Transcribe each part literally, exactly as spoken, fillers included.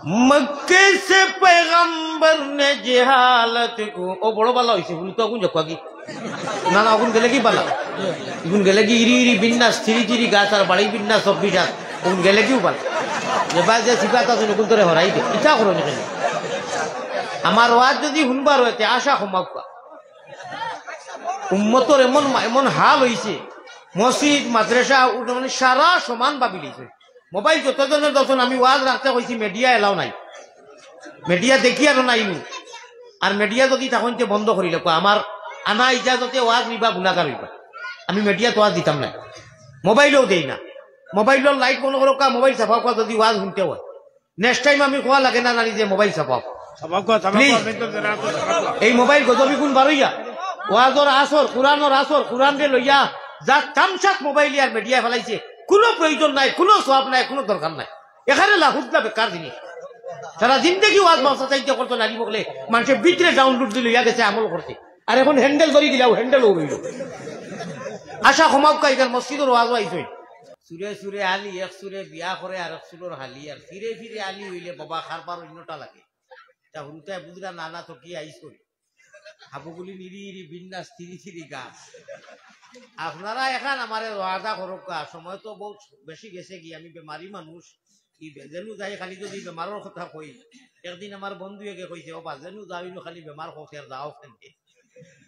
مکے سے پیغمبر نے جہالت کو، ও বড় বালা অইছে, হুন তো আগুন যাক কি? না, না, আগুন গেলে কি বালা? আগুন গেলে কি ইরি ইরি বিন্যাস, থিরি থিরি গাছ আর বাড়ি বিন্যাস, সব বিন্যাস। আগুন গেলে কিউ বালা? যে বা যে সিফাত আছে, নকুল তোরে হরাই দে। ইতা করো নি কেনে? আমার ওয়াজ যদি হুনবার অয়, তে আশা কমাউক্কা। উম্মতর এমন মা-, এমন হাল অইছে, মসজিদ, মাদ্রাসা, উ-, মানে সারা সমান ভাবি লইছে। মোবাইল যতজনের দর্শন, আমি ওয়াজ রাখতে কইছি, মিডিয়া এলাও নাই। মিডিয়া দেখি আরো নাই নু। আর মিডিয়া যদি তখন যে বন্ধ করিলে, কয়, আমার আনা ইজাজতে ওয়াজ নিবা, গুনাগার অইবা। আমি মিডিয়াত ওয়াজ দিতাম না। মোবাইলেও দেই না। মোবাইলর লাইট বন্ধ করো কা, মোবাইল চাপাও কা, যদি ওয়াজ হুনতে অয়। নেক্সট টাইম আমি কওয়া লাগে না জানি যে মোবাইল চাপাও। চাপাও কা, চাপাও কা, প্লিজ। আমি তো জানা আছে, চাপাও কা। এই মোবাইল গজবি গুণ বারইয়া, ওয়াজর আসর, কোরআনর আসর, কোরআনরে লইয়া যা তামশাত মোবাইল আর মিডিয়া ফালাইছে, কোনো প্রয়োজন নাই, কোনো সওয়াব নাই, কোনো দরকার নাই। এখানে লাহুদলা বেকার জিনিস। সারা জিন্দেগি ওয়াজ মাদ্রাসা চাইতে করতো নারী বকলে, মানুষের ভিতরে ডাউনলোড দিয়ে লইয়া গেছে আমল করতে। আর এখন হ্যান্ডেল ধরি দিলাও, হ্যান্ডেল হয়ে রইল। আশা কমাউক্কা, এখানে মসজিদর ওয়াজও আইছে। সুরে সুরে আলি, এক সুরে বিয়া করে আর এক সুরর হালি, আর ফিরে ফিরে আলি হইলে বাবা কারবার অন্যটা লাগে। তা হুরুতায় বুঝরা না, না তো কি আইস করি। হাবুগুলি নিরি ইরি বিন্যাস, থিরি থিরি গাছ। আপনারা এখন আমারে ওয়াদা করুক্কা, সময় তো বহুত বেশি গেছে গি, আমি বেমারি মানুষ। ই বে-, যেনু যাই খালি যদি বেমারর কথা কই, একদিন আমার বন্ধু একে কইছে, "ও বা, যেনু যাও ইনু খালি বেমার কও, ফের যাও কেনে?"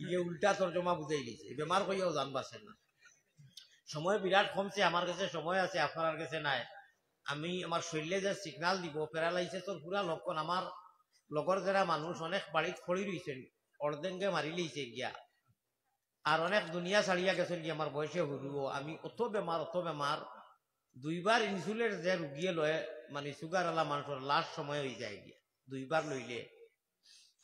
ইয়ে উল্টা তর্জমা বুঝাই দিছে, বেমার কইয়াও জান বাঁচে না। সময় বিরাট কমছে, আমার কাছে সময় আছে, আপনার কাছে নাই। আমি আমার শরীরে যে সিগনাল দিব, প্যারালাইসিসর পুরা লক্ষণ। আমার লগর যারা মানুষ অনেক বাড়িত পড়ি রইছেন, অর্ধেঙ্গে মারি লইছে গিয়া, আর অনেক দুনিয়া ছাড়িয়া গেছেন গিয়া। আমার বয়সে হুরুও, আমি অত বেমার, অত বেমার। দুইবার ইনসুলের যে রুগিয়ে লয়, মানে সুগার আলা মানুষের লাস্ট সময় হয়ে যায় গিয়া, দুইবার লইলে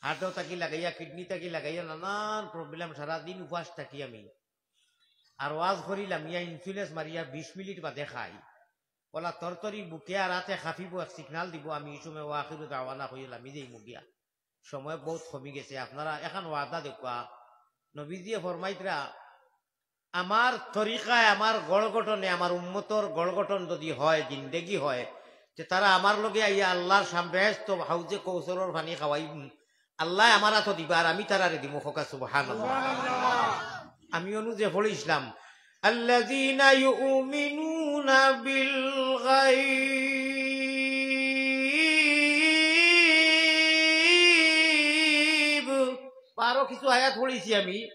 হার্টও থাকি লাগাইয়া, কিডনি থাকি লাগাইয়া, নানান প্রবলেম, সারাদিন উপাস থাকি আমি। আর ওয়াজ করিলাম, ইয়া ইনসুলেন্স মারিয়া বিশ মিনিট বাদে খাই। ওলা তরতরি বুকে আর রাতে খাফিব, এক সিগনাল দিব, আমি এই সময় ওয়াখিরু দাওয়ানা কইলাম, আমি যেই মুগিয়া। সময় বহুত কমি গেছে, আপনারা এখন ওয়াদা দেখুয়া। নবীজিয়ে ফরমাইতরা, আমার তরিকায়, আমার গড় গঠনে, আমার উম্মতর গড় গঠন যদি হয়, জিন্দেগি হয়, তে তারা আমার লগে আইয়া আল্লাহর সামনে তো হাউজে কৌসরর পানি খাওয়াই, আল্লাহ আমার হাতো দিবা আর আমি তারারে দিমু। কউক্কা সুবহানাল্লাহ। আমি অনু যে পড়িছিলাম, আল্লাযীনা ইউমিনুনা বিল গায়ব। বারো কিছু আয়াত পড়িছি আমি।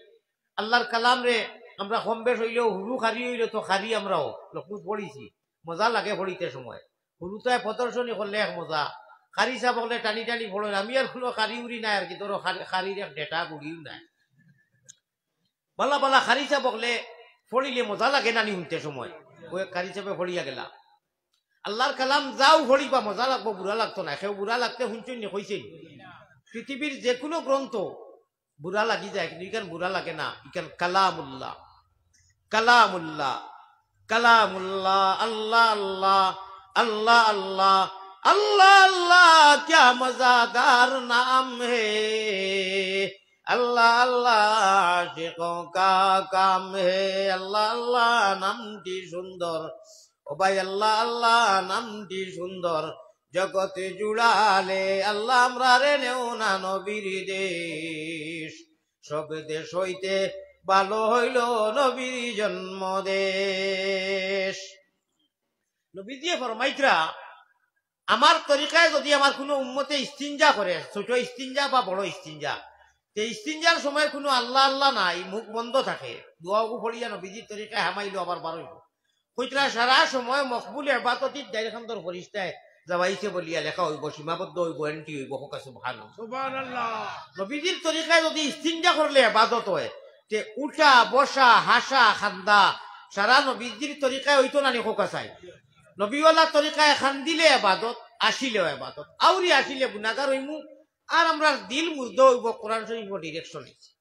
আল্লাহর কালাম রে, আমরা কম বেশ হইলেও হুরু কারি হইলে তো কারি আমরাও। লক্ষ্মী পড়িছি, মজা লাগে পড়িতে সময়। হুরুতায় প্রদর্শনী করলে এক মজা, কারি সাব অকলে টানি টানি পড়েন। আমি আর কোনো কারি উরি নাই আর কি, ধরো কারি, কারির এক ডেটা গুড়িও নাই। বালা বালা কারি সাব অকলে পড়িলে মজা লাগে নানি হুনতে সময়। ওই এক কারি সাবে পড়িয়া গেলা। আল্লাহর কালাম যাও পড়িবা, মজা লাগবো, বুরা লাগতো না। কেউ বুরা লাগতে হুনছইন নি, কইছইন? পৃথিবীর যে কোনো গ্রন্থ বুরা লাগি যায়, কিন্তু ইখান বুরা লাগে না। ইখান কালামুল্লাহ, কালামুল্লাহ, কালামুল্লাহ। আল্লাহ আল্লাহ, আল্লাহ আল্লাহ, আল্লাহ আল্লাহ, ক্যা মজাদার নাম হে। আল্লাহ আল্লাহ, আশিকোঁ কা কাম হে। আল্লাহ আল্লাহ নামটি সুন্দর। ও ভাই, আল্লাহ আল্লাহ নামটি সুন্দর। জগতে জুড়ালে আল্লাহ আমরারে নেও না নবীর দেশ। সব দেশ হইতে ভালো হইল নবীর জন্মদেশ। নবীজিয়ে ফরমাইতরা, আমার তরিকায় যদি আমার কোনো উম্মতে ইস্তিঞ্জা করে, ছোট ইস্তিঞ্জা বা বড় ইস্তিঞ্জা, তে ইস্তিঞ্জার সময় কোনো আল্লাহ আল্লাহ নাই, মুখ বন্ধ থাকে, দোয়াগু পড়িয়া নবীজির তরিকায় হামাইলো আবার বারইলো। কইতরা সারা সময় মকবুল এবাদতিত দাইরকান্দর ফরিস্তায় যাওয়াইছে বলিয়া লেখা হইব, সীমাবদ্ধ হইব, এন্ট্রি হইব। কউক্কা সুবহানাল্লাহ। সুবহানাল্লাহ। নবীজির তরিকায় যদি ইস্তিঞ্জা করলে এবাদত হয়, তে উঠা, বসা, হাসা, খান্দা, সারা নবীজির তরিকায় হইতো নানি? কউক্কা চাই। নবীওয়ালা তরিকায় খান্দিলে এবাদত, আসিলেও এবাদত, আউরি আসিলে গুনাগার হইমু। আর আমরার দিল মুর্দা হইব, কোরআন শরীফ ডিরেকশন হইছে।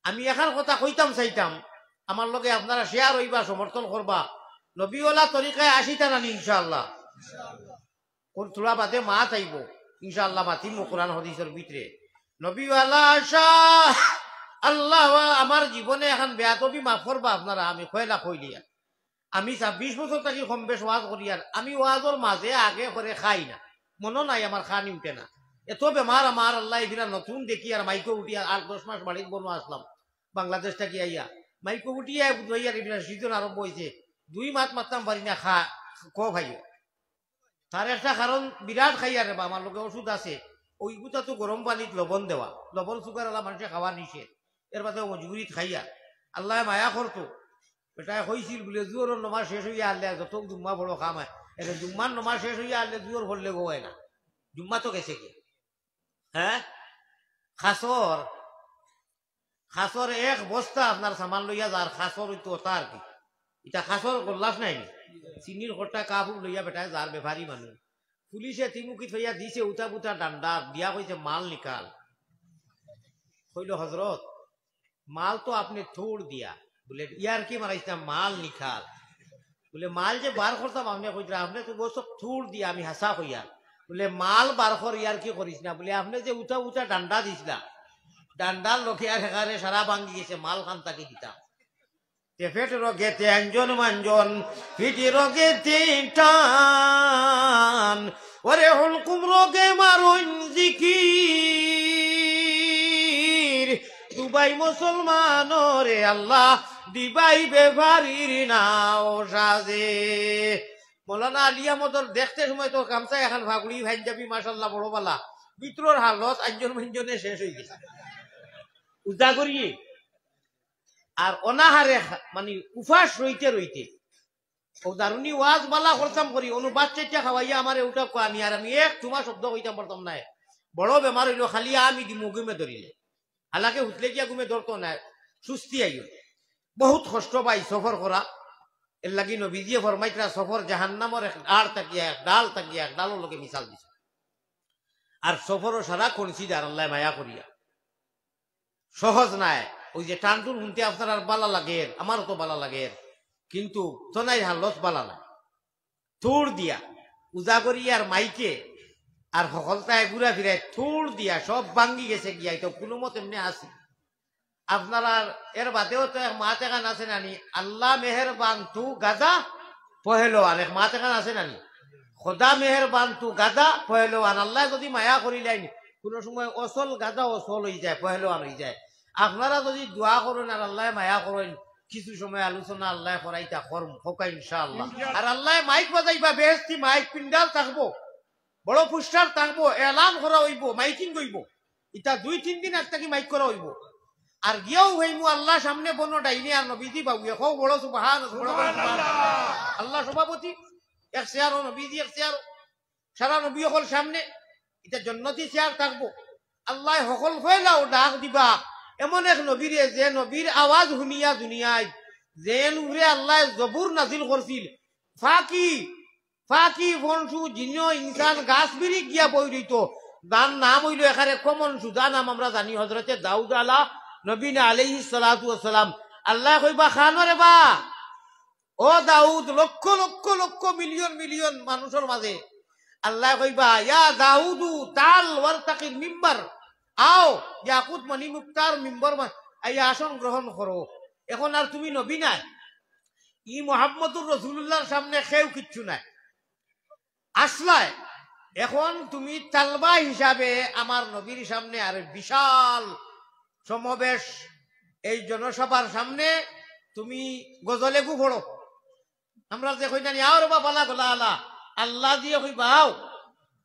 আমি এখান কথা কইতাম চাইতাম, আমার লগে আপনারা শেয়ার হইবা, সমর্থন করবা। নবীওয়ালা তরিকায় আসিতা নানি ইনশাআল্লাহ? কোন থুড়া বাদে মাত আইব, ইনশাআল্লাহ মাতিমু কোরআন হাদিসর ভিতরে। নবীওয়ালা আশা, আল্লাহ আমার জীবনে এখন বেয়াদবি মাফ করবা আপনারা, আমি কয়লা কইলিয়া। আমি ছাব্বিশ বছর থাকি কম বেশ ওয়াজ করি, আর আমি ওয়াজর মাঝে আগে করে খাই না। মনো নাই, আমার খানি উঠে না। এত বেমার আমার, আল্লায় ফিরা নতুন দেখি আর মাইকো উঠি আর আট দশ মাস বাড়িত বনো আসলাম, বাংলাদেশ থাকি আইয়া। মাইকো উঠি আয় বুঝাইয়ার ফিরা সিজন আরম্ভ অইছে, দুই মাত মাততাম পারি না, খা, ক ভাইও। তার একটা কারণ বিরাট খাইয়া রে বা, আমার লগে ওষুধ আছে, ওইগুতা তো গরম পানিত লবণ দেওয়া, লবণ সুগার আলা মানুষে খাওয়া নিষেধ, এর বাদেও মজবুরিত খাইয়া। আল্লায় মায়া করতো, বেটায় কইছিল বুলে, জুহরর নমাজ শেষ অইয়া আনলে যত জুম্মা বড় কাম অয়, এরে জুম্মার নমাজ শেষ অইয়া আনলে জুহর পড়লে গো অয় না, জুম্মা তো গেছে কি? হ্যাঁ, খাসর, খাসর এক বস্তা আপনার সামান লইয়া যার, খাসর অইতো ওটা আর কি। ইটা খাসর গোল্লাস নাই নি? চিনির খোটা কাপ লইয়া বেটায় যার, ব্যাপারী মানুষ। পুলিশে তিমুকি থইয়া দিছে উতা বুতা ডান্ডা, দিয়া কইছে, "মাল নিকাল।" কইল, "হজরত, মাল তো আপনে থুড় দিয়া।" বুলে, "ইয়ার কি মারাইছ না, মাল নিকাল।" বুলে, "মাল যে বার করতাম আপনে কইতরা, আপনে তো বলছো থুড় দিয়া, আমি হাছা কইয়ার।" বুলে, "মাল বার কর, ইয়ার কি করিছ না।" বুলে, "আপনে যে উতা উতা ডান্ডা দিছলা, ডান্ডার লগে আর হেকারে সারা ভাঙ্গি গেছে, মাল খান থাকি দিতাম।" তে পেট রোগেতে আঞ্জন মাঞ্জন, পিঠি রোগেতে টান, ওরে হুলকুম রোগে মারুন জিকির, দুবাই মুসলমান রে আল্লাহ, দিবাই ব্যাপারীর নাও সাজে। মৌলানা আলী আহমদর দেখতে সময় তো গামছা এখান ফাগুড়ি পাঞ্জাবি মাশাল্লাহ বড় বালা, ভিতরর হালত আঞ্জন মাঞ্জনে শেষ অই গেছে। উজা করিয়ে আর অনাহারে খা-, মানে উপাস রইতে রইতে। ও দারুনি ওয়াজ বালা করতাম করি, অনুবাদ চাইটা খাওয়াইয়া আমারে উঠা কোয়া নিয়ার আমি এক তোমার শব্দ কইতাম পারতাম না। বড় বেমার অইলো, খালি আমি দিমু ঘুমে ধরিলে। হালাকে হুতলে গিয়া ঘুমে ধরতো না, সুস্তি আইও। বহুত কষ্ট পাই সফর করা। এর লাগি নবীজিয়ে ফরমাইতরা সফর জাহান্নামর এক ডাল থাকিয়া, এক ডাল থাকিয়া, এক ডালর লগে মিশাল দিছে। আর সফরও সারা কনসিডার আল্লায় মায়া করিয়া। সহজ নায়। ওই যে টানটুন হুনতে আপনার আর বালা লাগের, আমারও তো বালা লাগের, কিন্তু তনাই হালত বালা নায়। থুড় দিয়া, উজা করি আর মাইকে, আর হকলতায় ঘুরা ফিরায় থুড় দিয়া সব ভাঙ্গি গেছে গিয়া, তো কোনো মত এমনে আছি। আপনারার এর বাদেও তো এক মাত এখান আছে নানি, "আল্লাহ মেহেরবান তু গাদা পহেলওয়ান", এক মাত এখান আছে নানি, "খোদা মেহেরবান তু গাদা পহেলওয়ান", আল্লায় যদি মায়া করিলাইন, কোনো সময় অসল গাদা অসল অই যায়, পহেলওয়ান অই যায়। আপনারা যদি দোয়া করইন আর আল্লায় মায়া করইন, কিছু সময় আলোচনা আল্লায় করাইতা করম, হোকা ইনশাআল্লাহ। আর আল্লায় মাইক বাজাইবা, বেহেস্তি মাইক, পিন্ডাল থাকবো, বড় পোস্টার থাকবো, এলান করা অইবো, মাইকিং অইবো। ইটা দুই তিন দিন আগ থাকি মাইক করা অইবো। আর গিয়াও হইমু আল্লাহ সামনে বনো ডাইনে আর নবীজি বাবুয়ে, কও বড় সুবহান, বড় বড় সুবহান। আল্লাহ সভাপতি, এক চেয়ারও নবীজি, এক চেয়ারও সারা নবী অকল সামনে, ইটা জন্নতি চেয়ার থাকবো। আল্লায় হকল ফয়লাও ডাক দিবা, এমন এক নবীরে, যে নবীর আওয়াজ হুনিয়া দুনিয়ায়, যে নূরে আল্লায় জবুর নাজিল করছিল, ফাকি, ফাকি, ফনসু, জিনিও, ইনসান, গাছ বিরিক গিয়া বই রইতো। যার নাম অইলো এখানে কমন সুজা নাম আমরা জানি, হজরতে দাউদ আলা নবীনা আলাইহিস সালাতু ওয়াস সালাম। আল্লায় কইবা, "খানো রে বা, ও দাউদ", লক্ষ লক্ষ লক্ষ মিলিয়ন মিলিয়ন মানুষর মাঝে আল্লায় কইবা, "ইয়া দাউদু তাল ওয়ারতাকিল মিম্বার", আও, ইয়াকুত মণি মুক্তার মিম্বর মা-, আইয়া আসন গ্রহণ করো। এখন আর তুমি নবী নায়, ই মোহাম্মদুর রসুলুল্লাহর সামনে কেউ কিচ্ছু নায়। আসলায়, এখন তুমি তালবা হিসাবে আমার নবীর সামনে আর বিশাল সমাবেশ, এই জনসভার সামনে তুমি গজলেগু পড়ো। আমরা যে কই নানি, "আও রে বা বালা গলা আলা", আল্লাহ দিয়ে কইবা, "আও,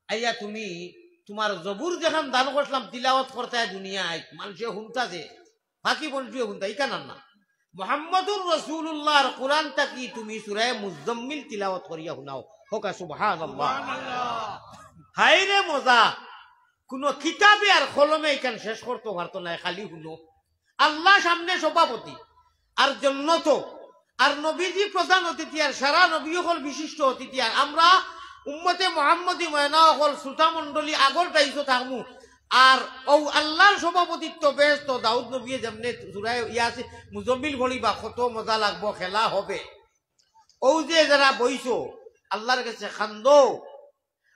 আইয়া তুমি তোমার জবুর যেখান দান করছিলাম তিলাওয়াত করতায় দুনিয়ায়, মানুষে হুনতা যে, ফাকি বনজুয়ে হুনতা, ইখান আর না। মোহাম্মদুর রসুলুল্লাহর কোরআন থাকি তুমি সূরায়ে মুজাম্মিল তিলাওয়াত করিয়া হুনাও।" হোকা সুবহানাল্লাহ। হায় রে মজা, কোনো কিতাবে আর কলমে ইখান শেষ করতো পারতো নায়, খালি হুনো। আল্লাহ সামনে সভাপতি, আর জন্নত, আর নবীজি প্রধান অতিথি, আর সারা নবী অকল বিশিষ্ট অতিথি, আর আমরা উম্মতে মোহাম্মদী ময়না অকল শ্রোতা মণ্ডলী আগর ডাইসো থাকমু। আর ও আল্লাহর সভাপতিত্ব বেহেস্ত দাউদ নবীয়ে যেমনে সূরায়ে ইয়াসিন মুজাম্মিল পড়িবা, কত মজা লাগবো, খেলা হবে। ও যে যারা বইছো, আল্লাহর কাছে কান্দো,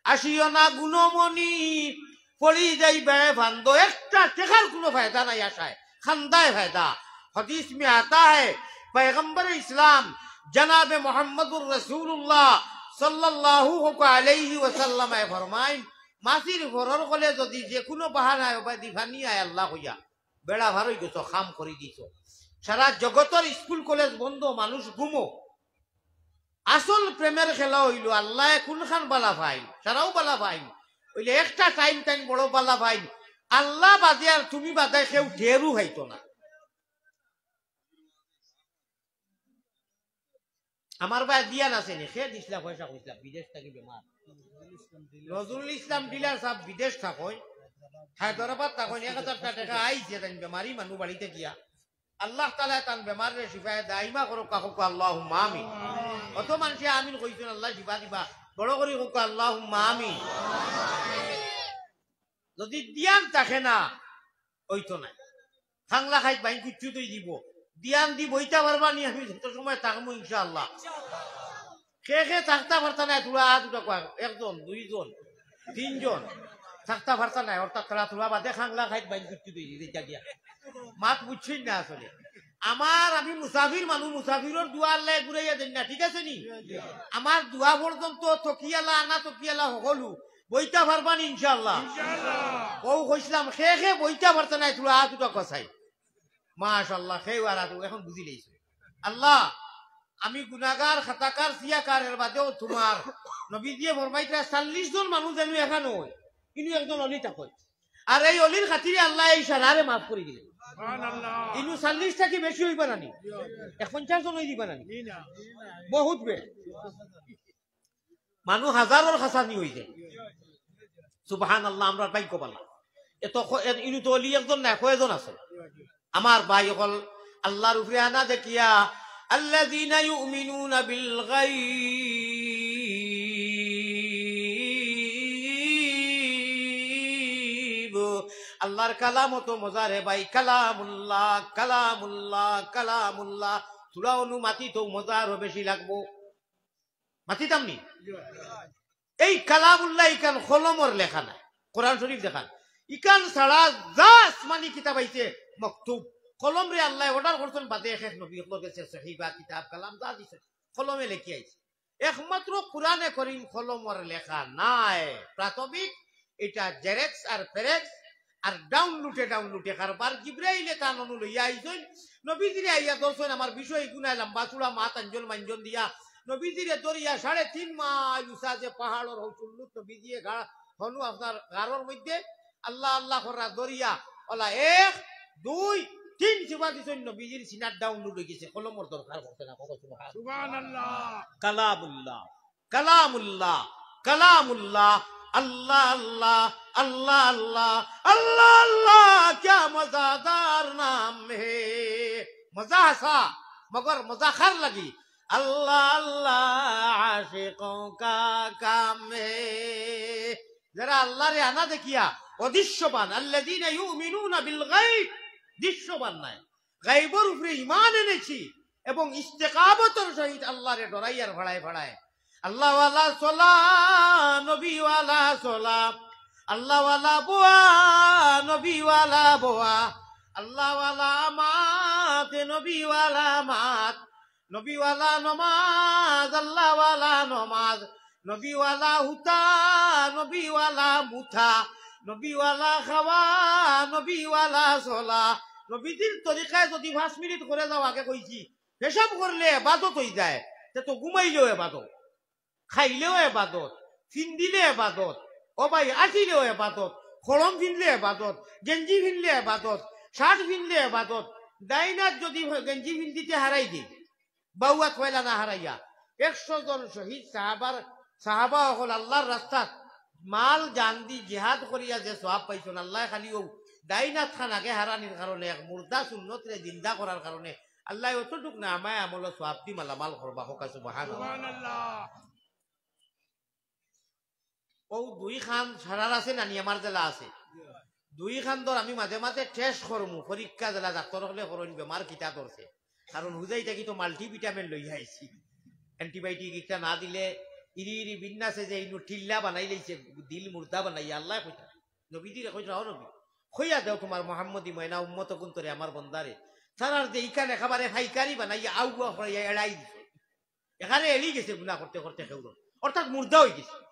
আসিও না গুণমণি, পড়ি যাইবে ফান্দো। একটা টেকার কোনো ফায়দা নাই আশায়, কান্দায় ফায়দা। হাদিস মে আতা হ্যায়, পয়গম্বর ইসলাম জনাবে মোহাম্মদুর রাসূলুল্লাহ সাল্লাল্লাহু আলাইহি ওয়াসাল্লামে ফরমাইন, মাছির ফরর কলে যদি যে কুনু বাহানায় ওবায়দি ফানি আয় আল্লাহ কইয়া, বেড়া পার অই গেছো, কাম করি দিছো। সারা জগতর স্কুল কলেজ বন্ধ, মানুষ ঘুমো। আসল প্রেমের খেলা অইলো আল্লায় কুনখান বালা পাইন, সারাউ বালা পাইন। অইলে একটা টাইম তাইন বড় বালা পাইন, আল্লাহ বাদে আর তুমি বাদে কেউ টেরউ পাইতো না। আমার ভাই দিয়ান আছে নি, কে দিছলা পয়সা কইছলা, বিদেশ থাকি বেমার। নজরুল ইসলাম ডিলার সাব বিদেশ থাকইন, হায়দরাবাদ থাকইন, এক হাজার টা টেকা আইছে তাইন বেমারি মানু বাড়িত গিয়া। আল্লাহ তাআলায় তান বেমাররে শিফায়ে দাইমা করউক্কা, কউক্কা আল্লাহুম্মা আমিন। অত মানষে আমিন কইছইন, আল্লায় শিফা দিবা, বড় করি কউক্কা আল্লাহুম্মা আমিন। যদি দিয়ান থাকে না, অইতো নায়। খাংলা খাইত বাইন কুচ্ছু দই দিব। দিয়ান দি বইতা পারবা নি, আমি যত সময় থাকমু ইনশাআল্লাহ। কে কে থাকতা পারতা নায়, থুড়া আত উঠা কওয়া, একজন, দুইজন, তিনজন থাকতা পারতা নায়, অর্থাৎ তারা থুড়া বাদে খাংলা খাইত বাইন কুচ্ছু দই দিতে গিয়া। মাত বুঝছইন না আসলে। আমার, আমি মুসাফির মানুষ, মুসাফিরর দোয়া আল্লায় ঘুরাইয়া দেইন না, ঠিক আছে নি? আমার দোয়া পর্যন্ত তকিয়ালা, আনা তকিয়ালা হকলউ বইতা পারবা নি ইনশাআল্লাহ? ইনশাআল্লাহ। অউ কইছলাম, কে কে বইতা পারতা নায়, থুড়া আত উঠা কওয়া চাই। মাশাআল্লাহ, কেউ আর আত, অখন বুঝিলাইছো। আল্লাহ, আমি গুনাগার, খাতাকার, সিয়াকার, এর বাদেও তুমার নবীজিয়ে ফরমাইতরা, চল্লিশ জন মানুষ যেন এখানো অয়, ইনু একজন অলি থাকইন। আর এই অলির খাতিরে আল্লায় এই সারারে মাফ করি দিলা। সুবহানাল্লাহ। ইনু চল্লিশ থাকি বেশি অইবা না নি? এক পঞ্চাশ জন অই দিবা না নি? জি না। বহুত বে। মানুষ হাজারর খাসানি অই যায়। সুবহানাল্লাহ, আমরার ভাগ্য বালা। এত ক-, এ-, ইনু তো অলি একজন নায়, কয়জন আছে? আমার ভাই অকল, আল্লাহর উপরে আনা দেখিয়া, আল্লাযীনা ইউমিনুনা বিল গায়ব। আল্লাহর কালাম অত মজা রে ভাই, কালামুল্লাহ, কালামুল্লাহ, কালামুল্লাহ। থুড়া অনু মাতিতো মজা আরো বেশি লাগবো। মাতিতাম নি? এই কালামুল্লাহ ইখান কলমর লেখা নায়। কোরআন শরীফ দেখান। ইখান ছাড়া যা আসমানি কিতাব আইছে মকতুব। কলমরে আল্লায় অর্ডার করছইন বাদে এক এক নবী অকলর গেছে সহিফা, কিতাব, কালাম যা দিছইন। কলমে লেখি আইছে। একমাত্র কোরআনে করিম কলমর লেখা নায়। প্রাথমিক ইটা জেরক্স আর ফেরেক্স আর ডাউনলোডে ডাউনলোডে কারবার। জিব্রাইলে তান অনু লইয়া আইছইন, নবীজিরে আইয়া ধরছইন, আমার বিষয় ইগুনায় লম্বা চুড়া মাত আঞ্জন মাঞ্জন দিয়া, নবীজিরে ধরিয়া সাড়ে তিন মাইল উচা যে পাহাড়র হউ চুল্লুত নবীজিয়ে গা-, হনু আপনার গারর মধ্যে আল্লাহ আল্লাহ কররা ধরিয়া, অলা এক, দুই, তিন চিবা দিছইন, নবীজির সিনাত ডাউনলোড অই গেছে, কলমর দরকার পড়ছে না, কও সুবহান। সুবহানাল্লাহ। কালামুল্লাহ। কালামুল্লাহ, কালামুল্লাহ, আল্লাহ আল্লাহ, আল্লাহ আল্লাহ, আল্লাহ আল্লাহ, ক্যা মজাদার নাম হে। মজা হাছা, মগর মজা কার লাগি? আল্লাহ আল্লাহ, আশিকোঁ কা কাম হে। যারা আল্লাহরে আনা দেখিয়া অদৃশ্যবান, আল্লাযীনা ইউমিনুনা বিল গায়ব, দৃশ্যবান নায়, গায়বর উপরে ঈমান এনেছি এবং ইস্তেকামতর সহিত আল্লাহরে ডরাইয়ার ফাড়ায় ফাড়ায়। আল্লাহওয়ালা চলা, নবীওয়ালা চলা, আল্লাহওয়ালা বওয়া, নবীওয়ালা বওয়া, আল্লাহওয়ালা মাত, নবীওয়ালা মাত, নবীওয়ালা নমাজ, আল্লাহওয়ালা নমাজ, নবীওয়ালা হুতা, নবীওয়ালা মুথা, নবীওয়ালা খাওয়া, নবীওয়ালা চলা। নবীজির তরিকায় যদি পাঁচ মিনিট করে যাও, আগে কইছি, পেশাব করলে এবাদত অই যায়, তে তো ঘুমাইলেও এবাদত, খাইলেও এবাদত, ফিন্দিলে এবাদত, ও ভাই, আটিলেও এবাদত, খড়ম ফিনলে এবাদত, গেঞ্জি ফিনলে এবাদত, শার্ট ফিনলে এবাদত। ডাইনাত যদি গেঞ্জি ফিন্দিতে হারাই দেই, বাউয়াত পয়লা না হারাইয়া, একশো জন শহীদ সাহাবার, সাহাবা অকল আল্লাহর রাস্তাত মাল জান দি জিহাদ করিয়া যে সওয়াব পাইছইন, আল্লায় খালি অউ ডাইনাত খান আগে হারানির কারণে, এক মুর্দা সুন্নতরে জিন্দা করার কারণে আল্লায় অতটুক নামায়ে আমলর সওয়াব দি মালামাল করবা। কউক্কা সুবহানাল্লাহ। সুবহানাল্লাহ। অউ দুই খান সারার আছে নানি, আমার যেলা আছে। দুই খান ধর আমি মাঝে মাঝে টেস্ট করমু, পরীক্ষা যেলা ডাক্তর অকলে করইন, বেমার কিতা ধরছে। কারণ হুজাই থাকি তো মাল্টিভিটামিন লইয়া আইছি। অ্যান্টিবায়োটিক ইটা না দিলে ইরি ইরি বিন্যাসে যে ইনু টিল্লা বানাইলাইছে, দিল মুর্দা বানাইয়া, আল্লায় কইতা। নবীজিরে কইতা, "ও নবী, কইয়া দেও তুমার মোহাম্মদী ময়না উম্মত অগুন্তরে, আমার বন্দারে। তারার যে ইখান একেবারে পাইকারি বানাইয়া আউয়া করাইয়া এড়াই দিছে।" এখানে এড়ি গেছে গুনা করতে করতে কেউর। অর্থাৎ মুর্দা অইগেছে।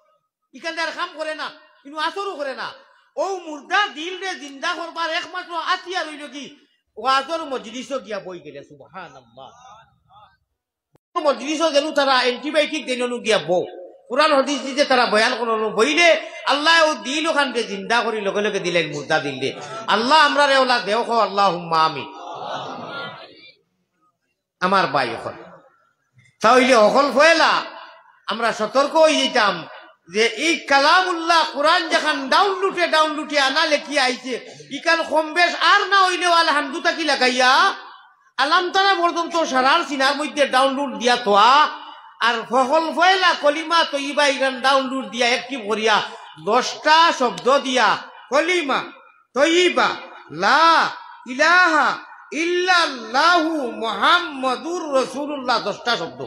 ইখান আর কাম করে না, ইনো আসরও করে না। অউ মুর্দা দিলরে জিন্দা করবার একমাত্র আতিয়ার অইলো কি? ওয়াজর মজলিসো গিয়া বই গেলে, সুবহানাল্লাহ। মজলিসো যেনু তারা antibiotic দেইন, অনো গিয়া বও। কোরআন হাদিস দিতে তারা বয়ান করইন, অনো বইলে আল্লায় অউ দিল অখানরে জিন্দা করি লগে লগে দিলাইন মুর্দা দিলরে। আল্লাহ আমরারে অলা দেও, কও আল্লাহুম্মা আমিন। আমার ভাই অকল, তা অইলে হকল পয়লা আমরা সতর্ক অইযিতাম যে ই কালামুল্লাহ কোরআন যেখান download এ download এ আনা লেখিয়া আইছে, ইখান কম বেশ আর না অইলেও আল হামদু থাকি লাগাইয়া আলাম তারা পর্যন্ত সারার সিনার মধ্যে download দিয়া থোয়া, আর হকল পয়লা কলিমা তৈয়বা ইখান download দিয়া active করিয়া দশটা শব্দ দিয়া কলিমা তৈয়বা, লা ইলাহা ইল্লাল্লাহু মুহাম্মাদুর রাসূলুল্লাহ, দশটা শব্দ।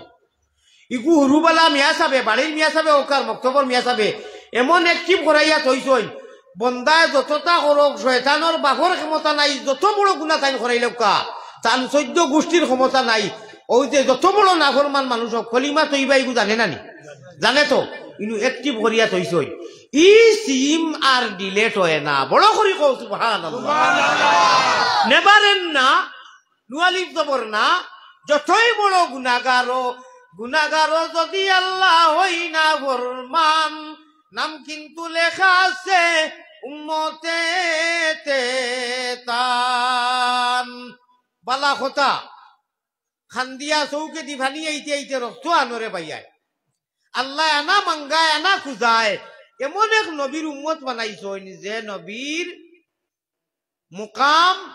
ইগু হুরুবালা মিয়া সাবে, বাড়ির মিয়া সাবে অউক আর মক্তবর মিয়া সাবে, এমন active করাইয়া থইছইন, বন্দায় যততা করউক, শয়তানর বাপর ক্ষমতা নাই, যত বড় গুনা তাইন করাইলাউক্কা, তান চৈদ্দ গুষ্টির ক্ষমতা নাই। অউ যে যত বড় নাফরমান মানুষ অউক, কলিমা তৈয়বা ইগু জানে না নি? জানে তো, ইনো active করিয়া থইছইন। ই সিম আর delete অয় না। বড় করি কও সুবহানাল্লাহ। Never end না, নুন আলিফ জবর না, যতই বড় গুনাগারও, গুনাগারও যদি আল্লাহ হই না ফরমান, নাম কিন্তু লেখা আছে উম্মতে তে তান। বালা কথা, খান্দিয়া চউখেদি ফানি আইতে আইতে রক্ত আনরে বাইয়ায়। আল্লায় আনা মাঙ্গায়, আনা খুজায়, এমন এক নবীর উম্মত বানাইছইন যে নবীর মুকাম,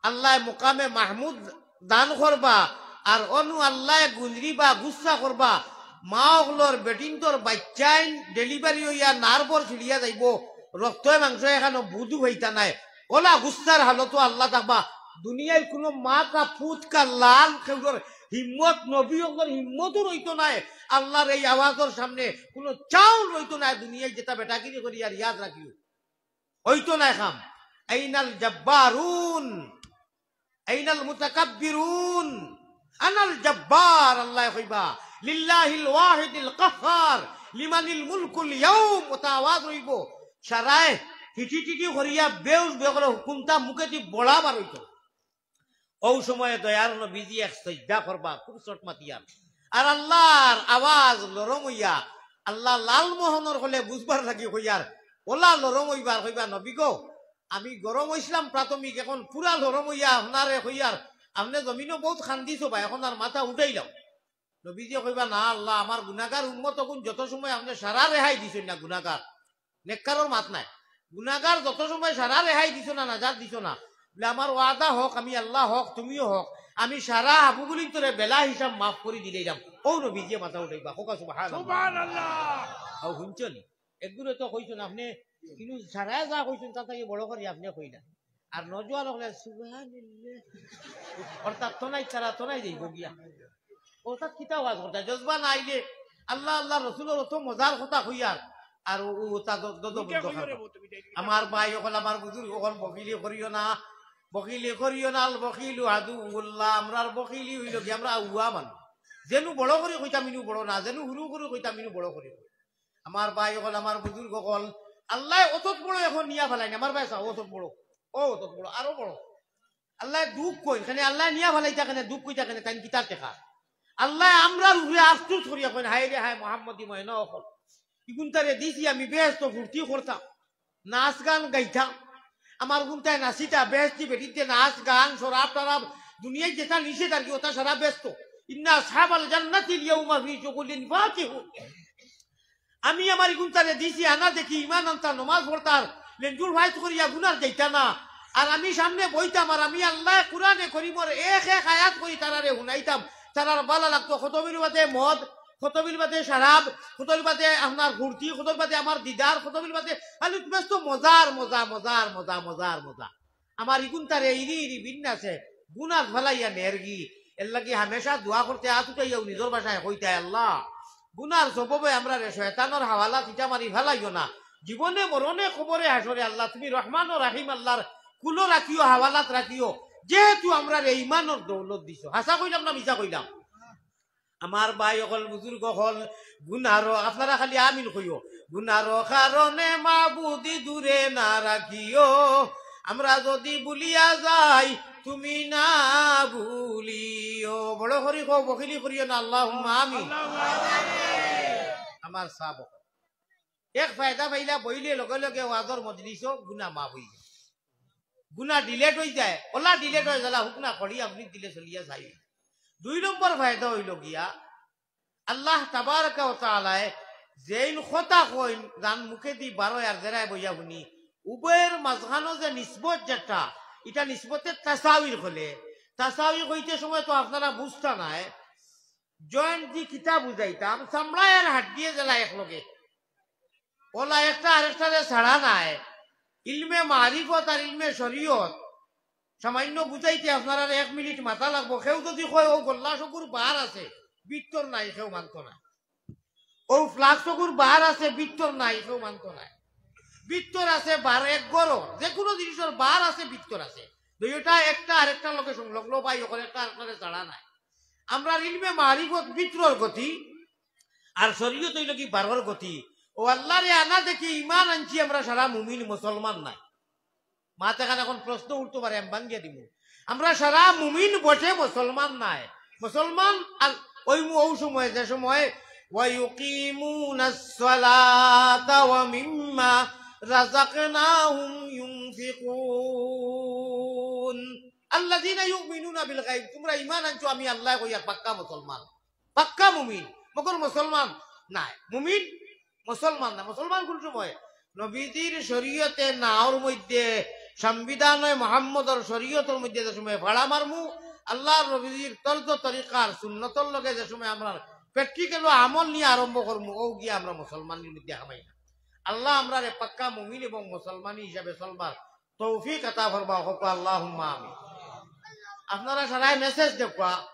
আল্লায় মুকামে মাহমুদ দান করবা, আর অনো আল্লায় গুজরিবা, গুসা করবা, মা অকলর বেটিন্তর বাইচ্চাইন delivery অইয়া নার্ভর ছিড়িয়া যাইবো, রক্তয় মাংসয় এখানো বুধু অইতা নায়, অলা গুসার হালতো আল্লাহ থাকবা। দুনিয়ার কুনু মা কা পুত কা লাল কেউরর হিম্মত, নবী অকলর হিম্মতও রইতো নায়, আল্লার এই আওয়াজর সামনে কুনু চাউল রইতো নায়। দুনিয়ার যেতা বেটাগিরি করিয়ার ইয়াদ রাখিও, অইতো নায় কাম। আইনাল জাব্বারুন, আইনাল মুতাকাব্বিরুন, আনাল জাব্বার, আল্লায় কইবা, লিল্লাহিল ওয়াহিদিল কাহহার, লিমানিল মুলকুল ইয়াউম, অতা আওয়াজ রইবো। সারায় হিটি টিটি করিয়া বেউস বেগলো হুকুমতা মুখেদি বড়া বার অইতো। অউ সময়ে দয়ার নবীজি এক সইজদা করবা, খুব শর্ট মাতিয়ার। আর আল্লার আওয়াজ লরম অইয়া, আল্লাহ লালমোহনর কলে বুঝবার লাগি কইয়ার, অলা লরম অইবার কইবা, "নবী গো, আমি গরম অইছলাম প্রাথমিক, এখন পুরা লরম অইয়া আপনারে কইয়ার, আপনে জমিনো বউত খান্দিছো বা, এখন আর মাথা উঠাইলাও।" নবীজিয়ে কইবা, "না আল্লাহ, আমার গুনাগার উম্মত অগুন যত সময় আপনে সারা রেহাই দিছইন না গুনাগার, নেককারর মাত নায়। গুনাগার যত সময় সারা রেহাই দিছো না, নাজাত দিছো না, বলে, আমার ওয়াদা হক, আমি আল্লাহ হক, তুমিও হক, আমি সারা হাবুগুলিন্তরে বেলা হিসাব মাফ করি দিলাইলাম।" অউ নবীজিয়ে মাথা উঠাইবা, কউক্কা সুবহানাল্লাহ। সুবহানাল্লাহ। অউ হুনছো নি? একগুরে তো কইছইন আপনে, কিন্তু সারায় যা কইছইন, তা থাকি বড় করি আপনে কইলা। আর নওজোয়ান অকলে সুবহানাল্লাহ। অর্থাৎ তনাই তারা তনাই যাইবো গিয়া। অর্থাৎ কিতা ওয়াজ করতা? জজবা না আইলে আল্লাহ, আল্লাহ রসুলর অত মজার কথা কইয়ার। আর ও, ও তা দ-, দ-, দ-, মুখে দরকার কইও রে না। বউ, তুমি তাই আমার ভাই অকল, আমার বুজুর্গ অকল, বকিলি করিও না। বকিলি করিও না, আল বকিলু আদুউল্লাহ। আমরার বকিলি অইলো কি, আমরা আউয়া মানুষ। যেনু বড় করি কইতাম, ইনু বড় না, যেনু হুরু করি কইতাম, ইনু বড় করি কই। আমার ভাই অকল, আমার বুজুর্গ অকল, আল্লায় অতত বড় এখন নিয়া ফালাইন, আমার ভাই সাব, অতত বড়, ও অতত বড়, আরো বড়। আল্লায় দুখ কইন, কেনে আল্লায় নিয়া ফালাইতা, কেনে দুখ কইতা, কেনে তাইন কিতার টেকা? আল্লায় আমরার উপরে আফসোস করিয়া কইন, "হায় রে হায়, মোহাম্মদী ময়না অকল, ইগুনতারে দিছি আমি বেহেস্ত ফুর্তি করতাম, নাচ গান গাইতাম, আমার গুনতায় নাচিতা, বেহেস্তি বেটিতে নাচ গান, শরাব টরাব, দুনিয়ায় যেতা নিষেধ আর কি, অতা সারা ব্যস্ত। ইন্না আসহাবাল জান্নাতিল ইয়াউমা ফি শুগুলিন ফাকিহুন।" আমি আমার ইগুনতারে দিছি, আনা দেখি ইমান আনতা, নমাজ পড়তার, লেঞ্জুর ফাইজ করিয়া গুনার যাইতা না। আর আমি সামনে বইতাম, আর আমি আল্লায় কুরআনে করিমর এক এক আয়াত করি তারারে হুনাইতাম। তারার বালা লাগতো, কতবিল বাদে মদ, কতবিল বাদে শরাব, কতবিল বাদে আপনার ফুর্তি, কতবিল বাদে আমার দিদার, কতবিল বাদে খালি তুমি তো মজার মজা, মজার মজা, মজার মজা। আমার ইগুনতারে ইরি ইরি বিন্যাসে গুনাত ফালাইয়া নেরগি। এরলাগি হামেশা দোয়া করতে আত উঠাইয়াউ নিজর ভাষায় কইতায়, "আল্লাহ, গুনার সববে আমরারে শয়তানর হাওয়ালাত ইটা মারি ফালাইও না। জীবনে মরণে কবরে হাশরে আল্লাহ তুমি রহমান ও রাহিম আল্লাহর কুলো রাখিও, হাওয়ালাত রাখিও। যেহেতু আমরারে ইমানর দৌলত দিছো।" হাছা কইলাম না মিছা কইলাম? আমার ভাই অকল, বুজুর্গ অকল, গুনার, আপনারা খালি আমিন কইও। গুনার কারণে মাবুদি দূরে না রাখিও, আমরা যদি ভুলিয়া যাই, তুমি না ভুলিও। বড় করি কও, বখিলি করিও না, আল্লাহুম্মা আমিন। আমার সাব অকল, এক ফায়দা পাইলা, বইলে লগে লগে ওয়াজর মজলিসও গুনা মাফ অই যায়, গুনা ডিলেট অই যায়, ওলা ডিলেট অই যায়, হুকনা করি আপনি দিলে চলিয়া যাই। দুই নম্বর ফায়দা অইল গিয়া, আল্লাহ তাবারাকা ওয়া তাআলায় যেইন কথা কইন, যান মুখেদি বারয় আর যেরায় বইয়া হুনি, উভয়ের মাঝখানো যে নিসবত যেটা, ইটা নিসবতে তাসাউই কইলে, তাসাউই কইতে সময় তো আপনারা বুঝতা নায়, জয়েন্ট দি কিতা বুঝাইতাম, চামড়ায় আর হাড্ডিয়ে যেলা একলগে, ওলা একটা আরেকটারে ছাড়া নায়। ইলমে মারিফত আর ইলমে শরীয়ত সামান্য বুঝাইতে আপনারার এক মিনিট মাথা লাগবো। কেউ যদি কয়, "ও গল্লা চকুর বার আছে, ভিতর নাই", কেউ মানতো না। "ও ফ্লাক্স চকুর বার আছে, ভিতর নাই", কেউ মানতো না। ভিতর আছে, বার এক গরো, যে কোনো জিনিসের বার আছে, ভিতর আছে। দুইটা একটা আরেকটার লগে সংলগ্ন, ভাই অকল, একটা আরেকটারে ছাড়া নাই। আমরার ইলমে মারিফত ভিতরর গতি, আর শরীয়ত অইল কি বারর গতি। ও আল্লাহরে আনা দেখি ইমান আনছি, আমরা সারা মুমিন মুসলমান নায়। মাত এখান এখন প্রশ্ন উঠতো পারে, আমি ভাঙ্গিয়া দিমু। আমরা সারা মুমিন বটে, মুসলমান নায়। মুসলমান আল-, ওই মু-, ওই সময়, যে সময়, "ওয়া ইউকিমুনাস সালাতা ওয়া মিম্মা রাযাকনাহুম ইউনফিকুন।" আল্লাযীনা ইউমিনুনা বিল গায়ব, তোমরা ইমান আনছো, আমি আল্লাহ কইয়া পাক্কা মুসলমান। পাক্কা মুমিন, মগর মুসলমান নায়। মুমিন মুসলমান নায়। মুসলমান কোন সময়? নবীজির শরীয়তে নাওর মধ্যে, সংবিধানে মোহাম্মদর শরীয়তর মধ্যে যে সময় ফাড়া মারমু, আল্লাহর নবীজির তর্জ তরিকার সুন্নতর লগে যে সময় আমরা প্র্যাকটিক্যাল আমল নিয়া আরম্ভ করমু, ও গিয়া আমরা মুসলমানের মধ্যে হামাই না। আল্লাহ আমরারে পাক্কা মুমিন এবং মুসলমান হিসাবে চলবার তৌফিক আতা ফরমা হোক, আল্লাহুম্মা আমিন। আপনারা সারাই মেসেজ দেখবা,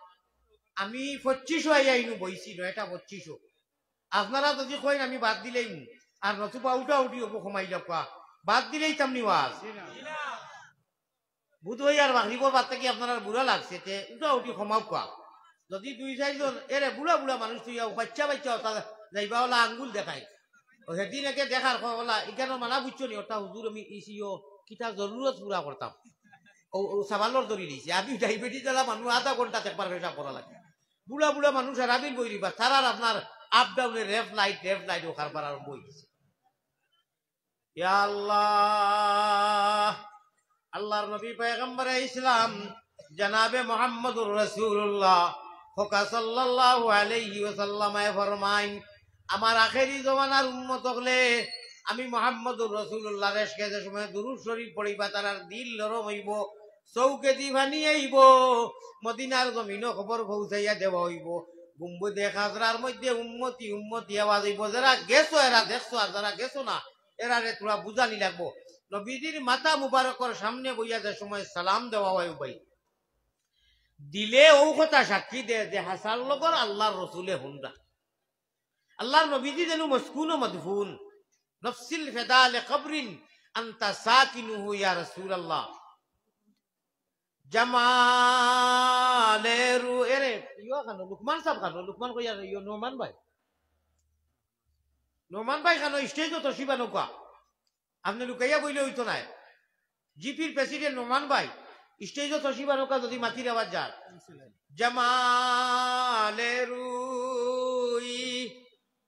আমি পঁচিশো আইয়া ইনু বইছি, নয়টা পঁচিশো। আপনারা যদি কইন আমি বাদ দিলেই মু, আর নতুবা উঠা উঠি হবো, কমাই যাবা, বাদ দিলেই তামনি ওয়াজ। বুধ হই আর মাগরিবর বাদ থাকি আপনারার বুড়া লাগছে, তে উঠা উঠি কমাও কোয়া। যদি দুই চাইরজন, এরে বুড়া বুড়া মানুষ তুই আও, বাচ্চা বাচ্চা ওটা যাইবা ওলা আঙ্গুল দেখাই। ও সেদিন একে দেখার কয় ওলা, ইখানো মানা বুঝছো নি, ওটা হুজুর আমি ইসিও কিতা জরুরত পুরা করতাম। ও, ও সাবালর ধরি নিছে। আমি ডায়াবেটিস জ্বালা মানুষ আধা ঘন্টা একবার পেশাব করা লাগে। বুড়া বুড়া মানুষ আর আবিল বই রিবা, তারার আপনার আপ ডাউনের রেফ লাইট, রেফ লাইট ও কারবার আরম্ভ হয়ে গেছে। ইয়া আল্লাহ, আল্লাহর নবী পয়গম্বরে ইসলাম জনাবে মুহাম্মদুর রাসূলুল্লাহ ফকা সাল্লাল্লাহু আলাইহি ওয়াসাল্লামে ফরমাইন, আমার আখেরি জমানার উম্মত হকলে আমি মুহাম্মদুর রাসূলুল্লাহর ইশকে যে সময় দুরূদ শরীফ পড়িবা, তারার দিল নরম হইব, চউখেদি পানি আইব, মদিনার জমিনো খবর পৌঁছাইয়া দেওয়া হইব। গুম্বদে খাজরার মধ্যে উম্মতি উম্মতি আওয়াজ হইব, যারা গেছো এরা দেখছো, আর যারা গেছো না এরারে থুড়া বুঝানি লাগবো। নবীজির মাথা মুবারকর সামনে বইয়া যে সময় সালাম দেওয়া হয় উবাই, দিলে ও কথা সাক্ষী দে যে হাসার লগর আল্লাহর রসুলে হুনরা। আল্লাহর নবীজি যেন মসকুন ও মদফুন, নফসিল ফেদা লে কবরিন আনতা সাকিনুহু ইয়া রাসূলুল্লাহ। জামালেরু এরে, ইয়ো খানো, লুকমান সাহেব খানো, লুকমান কইয়া ইয়ো নোমান ভাই। নোমান ভাই খানো, স্টেজও তো শিবা নৌকা। আপনি লুকাইয়া বইলে হইতো নায়। জিপির প্রেসিডেন্ট নোমান ভাই, স্টেজও তো শিবা নৌকা যদি মাতির আবার যার। জামালেরু ই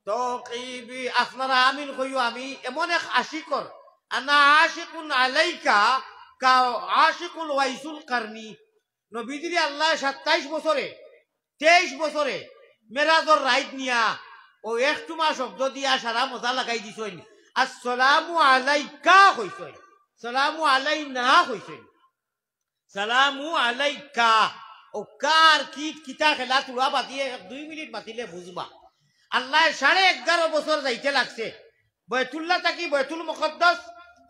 তকিবি, আপনারা আমিন কইও, আমি এমন এক আশিকর, আনা আশিকুন আলাইকা, কা আশিকুল ওয়াইসুল কারনি। নবীজিরে আল্লাহ সাতাইশ বছরে, তেইশ বছরে মেরাজর রাইত নিয়া ও একটুমা শব্দ দিয়া সারা মজা লাগাই দিছইন। আসসালামু আলাইকা কইছইন, সালামু আলাইনা কইছইন। সালামু আলাইকা। ও কার কিত কিতা খেলা তুলা বাদিয়ে এক দুই মিনিট মাতিলে বুঝবা। আল্লাহ সাড়ে এগারো বছর যাইতে লাগছে। বয়তুল্লাহ থাকি বয়তুল মুকাদ্দাস,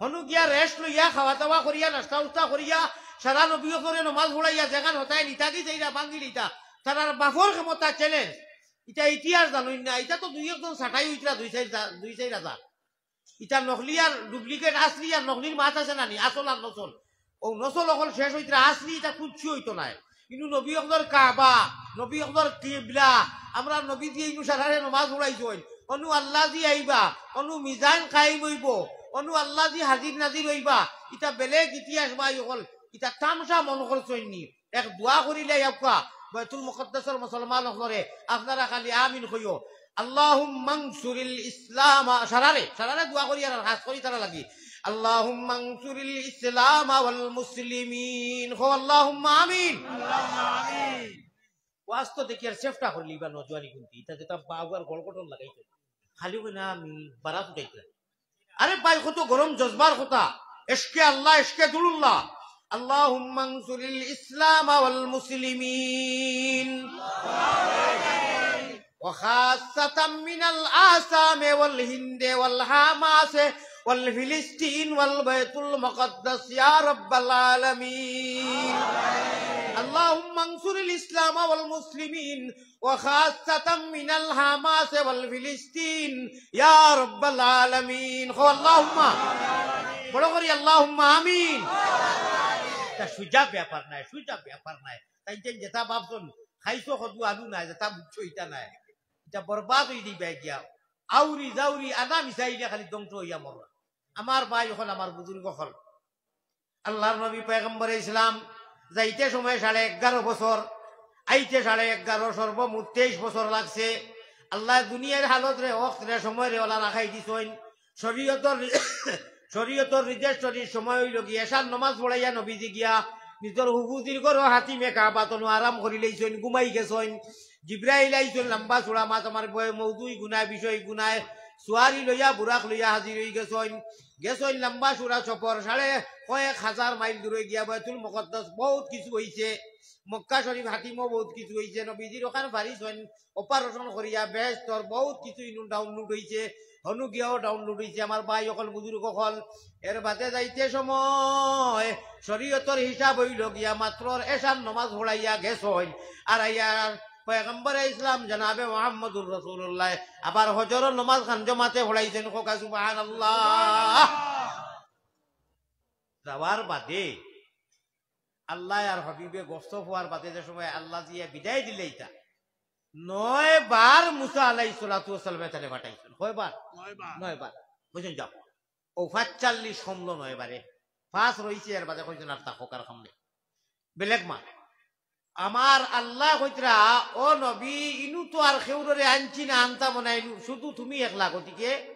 হনু গিয়া রেস্ট লইয়া, খাওয়া দাওয়া করিয়া, নাস্তা উস্তা করিয়া, সারা নবী করে নমাজ পড়াইয়া, যেখান হতায় নিতা কি সেইটা ভাঙ্গি নিতা। তারার বাফর ক্ষমতা চ্যালেঞ্জ। ইটা ইতিহাস জানইন না, ইটা তো দুই একজন সাটাই হইতরা দুই চাইর, দুই চাইর হাজার। ইটা নকলি আর ডুপ্লিকেট, আসলি আর নকলির মাত আছে না নি, আসল আর নসল। ও নসল অকল শেষ হইতরা, আসলি ইটা কুচ্ছু হইতো নায়। ইনু নবী অকলর কাবা, নবী অকলর কিবলা, আমরার নবীজিয়ে ইনু সারারে নমাজ পড়াইছইন। অনু আল্লাজি আইবা, অনু মিজান কায়েম অইবো, অনু আল্লাজি হাজির নাজির অইবা। ইতা বেলেগ ইতিহাস ভাই অকল, ইতা তামশা মনো করছইন নি? এক দোয়া করিলাই আউক্কা, বায়তুল মুকাদ্দাসর মুসলমান অকলরে, আপনারা খালি আমিন কইও। আল্লাহুম্মা আনসুরিল ইসলাম, সারারে, সারারে দোয়া করি আর খাছ করি তারা লাগি। আল্লাহুম্মা আনসুরিল ইসলাম ওয়াল মুসলিমিন। কও আল্লাহুম্মা আমিন। আল্লাহুম্মা আমিন। ওয়াজ তো দেখি আর চেষ্টা করলি বা নজওয়ানি কুন্তি, ইতা যেতা বাউয়ার গড়গড়ন লাগাইতো। খালি কই না আমি বারাত উঠাইতাম। আরে ভাই, কত গরম জজবার কথা। ইশকে আল্লাহ, ইশকে দুলুল্লাহ। আল্লাহুম্মা আনসুরিল ইসলাম ওয়াল মুসলিমিন। وخاصة من الآثام والهند والحماس والفلسطين والبيت المقدس يا رب العالمين. اللهم انصر الإسلام والمسلمين وخاصة من الحماس والفلسطين يا رب العالمين. কও আল্লাহুম্মা। বড় করি আল্লাহুম্মা আমিন। ইতা সুজা ব্যাপার নায়, সুজা ব্যাপার নায়। তাইন তাইন যেতা ভাবছইন, খাইছো কদু আলু নায়, যেতা বুঝছো ইতা নায়। ইতা বরবাদ অই দিবা গিয়া। আউরি জাউরি আনা মিশাইলে খালি ধ্বংস অইয়া মররা। আমার ভাই অকল, আমার বুজুর্গ অকল, আল্লাহর নবী পয়গম্বরে ইসলাম যাইতে সময় সাড়ে এগারো বছর, আইতে সাড়ে এগারো, সর্বমোট তেইশ বছর লাগছে। আল্লায় দুনিয়ার হালতরে, ওয়াক্তরে, সময়রে ওলা রাখাই দিছইন। শরীয়তর রি-, শরীয়তর রিজের শরীর সময় অইলো গিয়া এশার নমাজ পড়াইয়া নবীজি গিয়া নিজর হুফুজির ঘরো হাতিমে কাবাত অনো আরাম করিলাইছইন, ঘুমাই গেছইন। জিব্রাইল আইছইন, লম্বা চুড়া মাত আমার বয় মৌদুই গুনায় বিষয় গুনায় সুয়ারি লইয়া, বুরাক লইয়া হাজির অই গেছইন। গেছইন লম্বা চুড়া সফর, সাড়ে কয়েক হাজার মাইল দূরে গিয়া বায়তুল মুকাদ্দাস বউত কিছু অইছে, মক্কা শরীফ হাতিমও বউত কিছু অইছে। নবীজির অখান ফারিছইন, operation করিয়া বেহেস্তর বউত কিছু ইনু download অইছে, হনু গিয়াও download অইছে। আমার ভাই অকল, বুজুর্গ অকল, এর বাদে যাইতে সময় শরীয়তর হিসাব অইলো গিয়া মাত্র এশার নমাজ পড়াইয়া গেছইন। আর আইয়া পয়গম্বরে ইসলাম জনাবে মুহাম্মদুর রাসূলুল্লাহ আবার হজরর নমাজ খান জমাতে পড়াইছইন। কউক্কা সুবহানাল্লাহ। যাওয়ার বাদে আল্লাহ আর হাবিবে গস্ত হওয়ার বাদে যে সময় আল্লাহ দিয়া বিদায় দিলে ইতা, নয় বার মুসা আলাইহিস সালাতু ওয়াস সালামে তারে পাঠাইছইন। কয়বার? নয় বার। নয় বার। বুঝছেন, যাও। ও পাঁচচল্লিশ কমলো নয় বারে। পাঁচ রইছে, এর বাদে কইছইন আর থাকো কার সামনে। বেলেগ মা। আমার আল্লাহ কইতরা, "ও নবী, ইনু তো আর কেউররে আনছি না, আনতাম না, ইনু শুধু তুমি একলা, গতিকে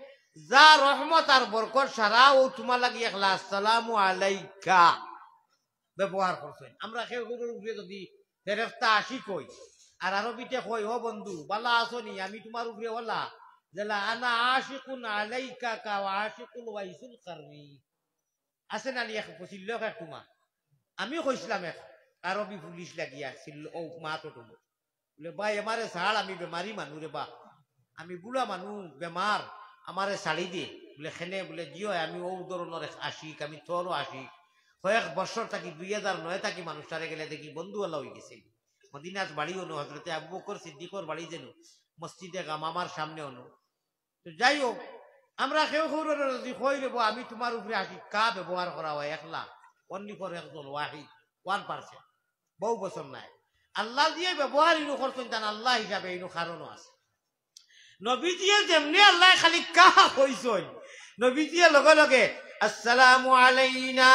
যা রহমত আর বরকত সারা ও তোমার লাগি একলা, আসসালামু আলাইকা।" ব্যবহার করছইন। আমরা কেউ কেউর উপরে যদি ফেরেশতা আশিক অই, আর আরবিতে কই, "ও বন্ধু, বালা আছো নি? আমি তোমার উপরে ওলা, যেলা আনা আশিকুন আলাইকা কা আশিকুল ওয়াইসুল কারনি।" আছে না নি এক চিল্লক এক তোমার? আমি কইছিলাম এক আরবি পুলিশ লাগিয়া চিল্ল-, ও মাত উঠবো। বলে, "ভাই, আমারে ছাড়, আমি বেমারি মানু রে বা। আমি বুড়া মানু, বেমার, আমারে ছাড়ি দে।" বলে, "কেনে?" বলে, "জি অয়, আমি ও ধরনর এক আশিক, আমি তোরও আশিক। কয়েক বছর থাকি, দুই হাজার নয় থাকি মানুষটারে গেলে দেখি বন্ধুওয়ালা অই গেছে। মদিনাত বাড়ি অনো, হজরতে আবু বকর সিদ্দিকর বাড়ি যেন, মসজিদে গামামার সামনে অনো।" তো যাই হোক, আমরা কেউ কেউরে যদি কই রে বা, "আমি তোমার উপরে আশিক", কা ব্যবহার করা অয় একলা, only for একজন, ওয়াহিদ, one percent। বউ বছর নাই। আল্লাহ দিয়া ব্যবহার ইনু করছইন, তান আল্লাহ হিসাবে ইনু কারণও আছে। নবীজিয়ে যেমনে আল্লাহ খালি কা কইছইন, নবীজিয়ে লগে লগে, "আসসালামু আলাইনা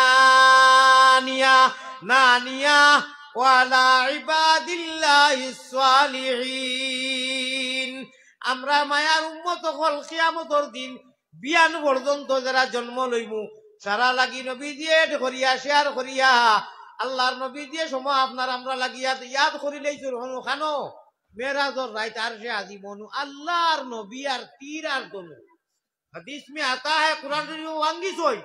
নিয়া, না নিয়া, ওয়া আলা ইবাদিল্লাহিস সালিহিন।" আমরা মায়ার উম্মত অকল কিয়ামতর দিন বিয়ান পর্যন্ত যারা জন্ম লইমু, সারা লাগি নবীজিয়ে add করিয়া, share করিয়া, আল্লাহর নবীজিয়ে সময় আপনার আমরা লাগি ইয়াদ, ইয়াদ করিলাইছইন। হনু খানো মেরাজর রাইত আরশে আজিম অনো আল্লাহর নবী আর তীর আর ধনু। হাদিস মে আতা হে, কোরআন শরীফো ভাঙ্গিছইন।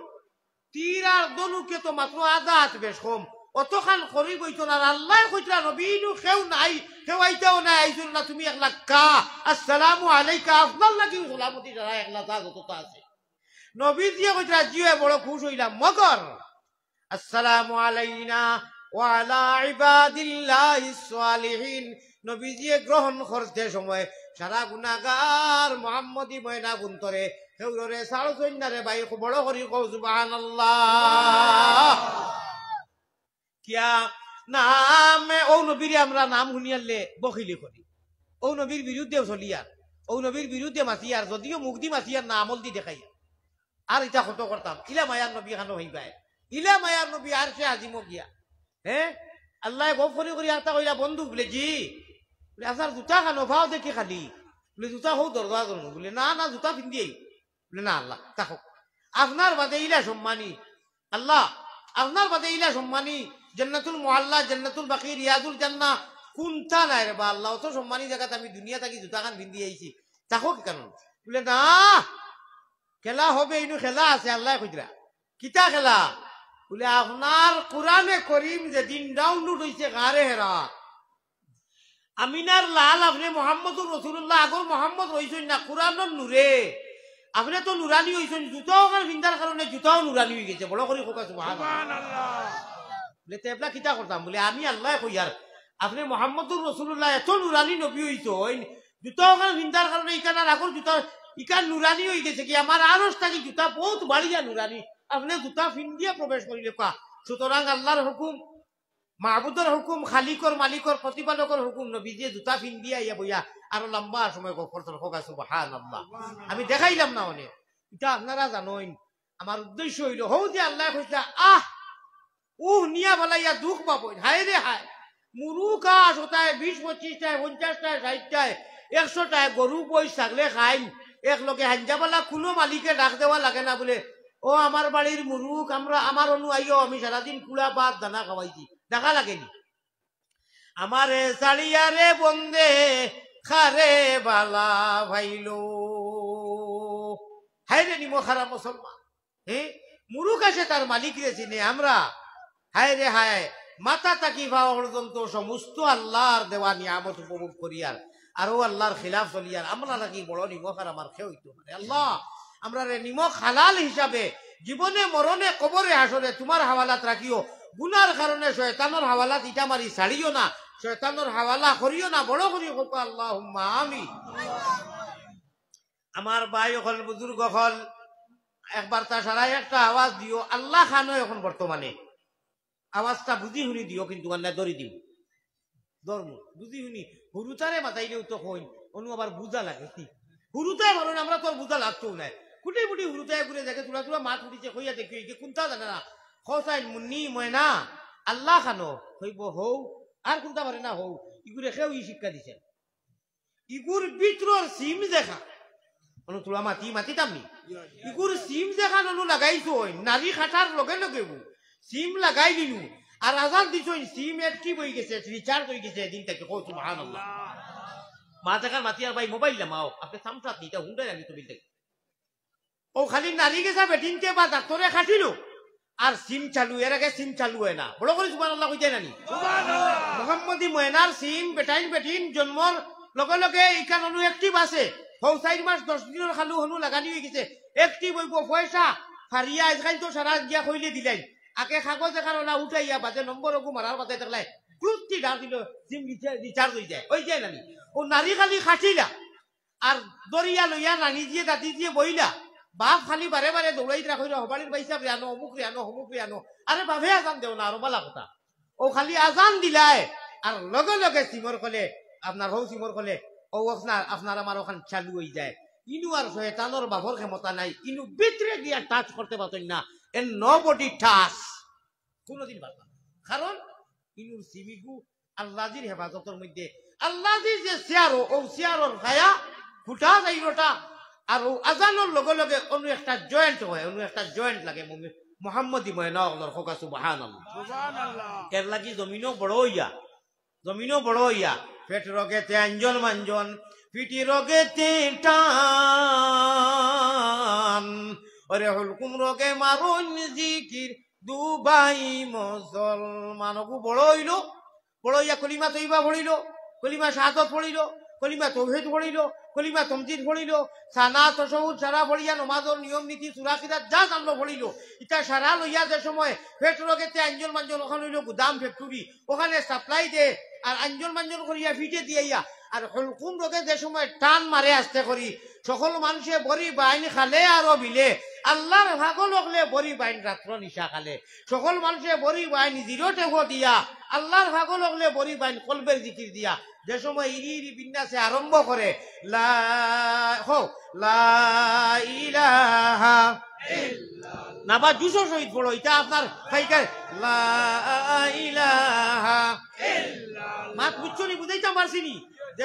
তীর আর ধনুকে তো মাত্র আধা হাত বেশ কম, অতখান করিব অইতো না। আর আল্লায় কইতরা, "নবী, ইনু কেউ নাই, কেউ আইতাও নাই, আইছইন না, তুমি একলা কা, আসসালামু আলাইকা, আপনার লাগি সালামতি সারা একলা যা যততা আছে।" নবীজিয়ে কইতরা, "জি অয়, বড় খুশ অইলাম, মগর আসসালামু আলাইনা ওয়া আলা ইবাদিল্লাহিস সালিহিন।" নবীজিয়ে গ্রহণ করতে সময় সারা গুনাগার মোহাম্মদী ময়না গুন্তরে কেউররে ছাড়ছইন না রে ভাই, বড় করি কও সুবহানাল্লাহ। কিয়া নামে অউ নবীরে আমরা নাম হুনিয়ারলে বখিলি করি, অউ নবীর বিরুদ্ধে চলিয়ার, অউ নবীর বিরুদ্ধে মাতিয়ার, যদিও মুখদি মাতিয়ার না, আমলদি দেখাইয়ার। আর ইতা কত করতাম, ইলা মায়ার নবী খানো হইবায়, ইলা মায়ার নবী আরশে আজিমো গিয়া, হে, আল্লায় গফ করি করি আতা কইলা, "বন্ধু," বুলে, "জি।" বুলে, "আচ্ছা, জুতা খানো পাও দেখি খালি?" বুলে, "জুতা হউ দরজা ধরো।" বুলে, "না, না, জুতা পিন্দিয়াই।" বুলে, "না, আল্লাহ, থাকো। আপনার বাদে ইলা সম্মানী, আল্লাহ, আপনার বাদে ইলা সম্মানী, জান্নাতুল মুআল্লা, জান্নাতুল বাকি, রিয়াজুল জান্নাহ, কুনটা নাই রে বা আল্লাহ, অত সম্মানী জাগাত আমি দুনিয়া থাকি জুতা খান পিন্দি আইছি, থাকো কি কারণ?" বুলে, "না, খেলা হবে, ইনু খেলা আছে, আল্লায় কইতরা।" "কিতা খেলা?" বুলে, "আপনার কোরআনে করিম যেদিন ডাউনলোড হইছে গারে হেরা, আমিনার লাল আপনে মোহাম্মদুর রসুলুল্লাহ, আগর মোহাম্মদ রইছইন না, কোরআনর নূরে। আপনে তো নুরানি হইছইন, জুতাও খান ফিন্দার কারণে জুতাও নুরানি হই গেছে।" বড় করি কউক্কা সুবহানাল্লাহ। বুলে, "তে এবলা কিতা করতাম?" বুলে, "আমি আল্লায় কইয়ার, আপনে মোহাম্মদুর রসুলুল্লাহ এত নুরানি নবী হইছইন, জুতাও খান ফিন্দার কারণে ইখান আর আগর জুতা, ইখান নুরানি হই গেছে কি, আমার আরশ থাকি জুতা বহুত বাড়িয়া নুরানি, আপনে জুতা ফিন্দিয়া প্রবেশ করিলে কা।" সুতরাং আল্লাহর হুকুম, মাবুদর হুকুম, খালিকর, মালিকর, প্রতিপালকর হুকুম, নবীজিয়ে জুতা ফিন্দিয়া আইয়া বইয়া আরো লম্বা সময় গফ করছইন। কউক্কা সুবহানাল্লাহ। আমি দেখাইলাম না অনে, ইটা আপনারা জানইন। আমার উদ্দেশ্য হইল, হউ যে আল্লায় কইতরা, আহ, উহ নিয়া ফালাইয়া দুখ পাবইন, হায় রে হায়। মুরুক আস ওটায় বিশ পঁচিশটায়, পঞ্চাশটায়, ষাইটটায়, একশোটায়, গরু বই ছাগলে খাইন, এক লগে হাইঞ্জাবালা কুনু মালিকে ডাক দেওয়া লাগে না বুলে, "ও আমার বাড়ির মুরুক, আমরা, আমার অনু আইও, আমি সারাদিন কুড়া ভাত দানা খাওয়াইছি।" ডাকা লাগেনি। "আমারে ছাড়িয়া রে বন্দে, খারে বালা ভাইলো।" হায় রে নিমক হারাম মুসলমান। হে, মুরুক আসে তার মালিকরে চিনে আমরা। হায় রে হায়, মাথা থাকি পাও পর্যন্ত সমস্ত আল্লাহর দেওয়া নিয়ামত উপভোগ করিয়ার, আর অউ আল্লাহর খিলাফ চলিয়ার, আমরা নাকি বড় নিমক হারাম আর কেউ হইতো পারে। আল্লাহ, আমরারে নিমক হালাল হিসাবে জীবনে মরণে কবরে হাশরে তুমার হাওয়ালাত রাখিও। গুনার কারণে শয়তানর হাওয়ালাত ইটা মারি ছাড়িও না, শয়তানর হাওয়ালা করিও না। বড় করি কউক্কা আল্লাহুম্মা আমিন। আমার ভাই অকল, বুজুর্গ অকল, একবার তা সারাই একটা আওয়াজ দিও, আল্লাহ খানো এখন বর্তমানে। আওয়াজটা বুজি হুনি দিও, কিন্তু আল্লাহ দরি দিও। ধর্ম, বুজি হুনি, হুরুতারে মাতাইলেও তো কইন, অনু আবার বুজা লাগে। হুরুতায় বলেন, আমরা তো আর বুজা লাগতো নাই। কুটি মুটি হুরুতায় ঘুরে দেখে, তুলা তুলা মাত উঠিছে, কইয়া দেখি, এই যে কুনটা জানে না। খোসাইন, মুন্নি, ময়না, আল্লাহ খানো, কইব হউ, আর কুনটা পারে না হউ, ইগুরে কেউ ই শিক্ষা দিছে। ইগুর ভিতরর সিম যেখান, অনু তুলা মাতি, মাতিতাম নি? ইগুর সিম যেখান অনু লাগাইছইন, নাড়ি কাটার লগে লগে বু, সিম লাগাই দিনু। আর আজান দিছইন, সিম active হই গেছে, recharge হই গেছে, এদিন থাকি। কও সুবহানাল্লাহ। মা যেখান মাতি আর ভাই মোবাইল লামাও, আপনে সামসাত নিতা হুন্ডাই আমি তো বিল থাকি। অউ খালি নাড়ি গেছা বেটিন্তে বা ডাক্তরে কাটিলো, আর সিম চালু, এর আগে সিম চালু অয় না। বড় করি সুবহানাল্লাহ কইতায় নানি? সুবহানাল্লাহ। মোহাম্মদী ময়নার সিম বেটাইন বেটিন জন্মর লগে লগে ইখান অনু active আছে। হউ চাইর মাস দশ দিনর খালু হনু লাগানি হই গেছে। Active হইব পয়সা। ফারিয়া আইজকাইল তো সারা গিয়া কইলে দিলাই। আগে কাগজ এখান ওলা উঠাইয়া বাদে নম্বর ওগু মারার বাদে দেখলাই। কুস্তি ডাক দিল, সিম recharge, recharge হই যায়। হই যায় নানি? অউ নাড়ি খালি কাটিলা। আর দরিয়া লইয়া নানি দিয়ে দাদি দিয়ে বইলা। বাপ খালি বারে বারে দৌড়াইত রাখইরা, হবাড়ির বাইসাব রে আনো, অমুক রে আনো, হমুক রে আনো। আরে বাপে আজান দেও না, আরো বালা কথা। অউ খালি আজান দিলায়, আর লগে লগে সিমর কলে, আপনার হউ সিমর কলে, অউ আপনার, আপনার আমার অখান চালু হই যায়। ইনু আর শয়তানর বাপর ক্ষমতা নাই, ইনু ভিতরে গিয়া touch করতে পারতইন না। এর nobody touch। কোনোদিন পারবা না। কারণ ইনুর সিমিগু আল্লাজির হেফাজতর মধ্যে, আল্লাজি যে চেয়ারো, অউ চেয়ারর ফায়া ফুটা যাইরোটা, আর অউ আজানর লগে লগে অনু একটা joint হয়, অনু একটা joint লাগে মুমি-, মোহাম্মদী ময়না অকলর। কউক্কা সুবহানাল্লাহ। সুবহানাল্লাহ। এর লাগি জমিনো বড় হইয়া, জমিনো বড় হইয়া, পেট রগেতে আঞ্জন মাঞ্জন, পিটি রগেতে টান, ওরে হুলকুম রগে মারুন জিকির, দুবাই মুসলমান অগু বড় হইল, বড় হইয়া কলিমা তৈবা পড়িল, কলিমা শাহাদত পড়িল, কলিমা তৌহিদ পড়িল, কলিমা তমজিদ পড়িল, সানা তশাহুদ সারা পড়িয়া নমাজর নিয়ম নীতি সুরা কিরাত যা জানলো পড়িল। ইতা সারা লইয়া যে সময় পেট রগেতে আঞ্জন মাঞ্জন অখান হইল গুদাম factory, অখানে supply দে, আর আঞ্জন মাঞ্জন করিয়া ফিটে দিয়াইয়া আর হুলকুম রোগে যে সময় টান মারে আস্তে করি, সকল মানুষে বড়ি বাইন খালে আরো বিলে, আল্লার পাগল অকলে বড়ি বাইন রাত্র নিশা খালে, সকল মানুষে বড়ি বাইন জিরো টেকো দিয়া, আল্লার পাগল অকলে বড়ি বাইন কলবের জিকির দিয়া, যে সময় ইরি ইরি বিন্যাসে আরম্ভ করে, লা, হো, লা ইলাহা ইল্লাল্লাহ। না বা জুশর সহিত পড়ো, ইটা আপনার ফাইকার, লা ইলাহা ইল্লাল্লাহ। মাত বুঝছো নি, বুঝাইতাম পারছি নি? যে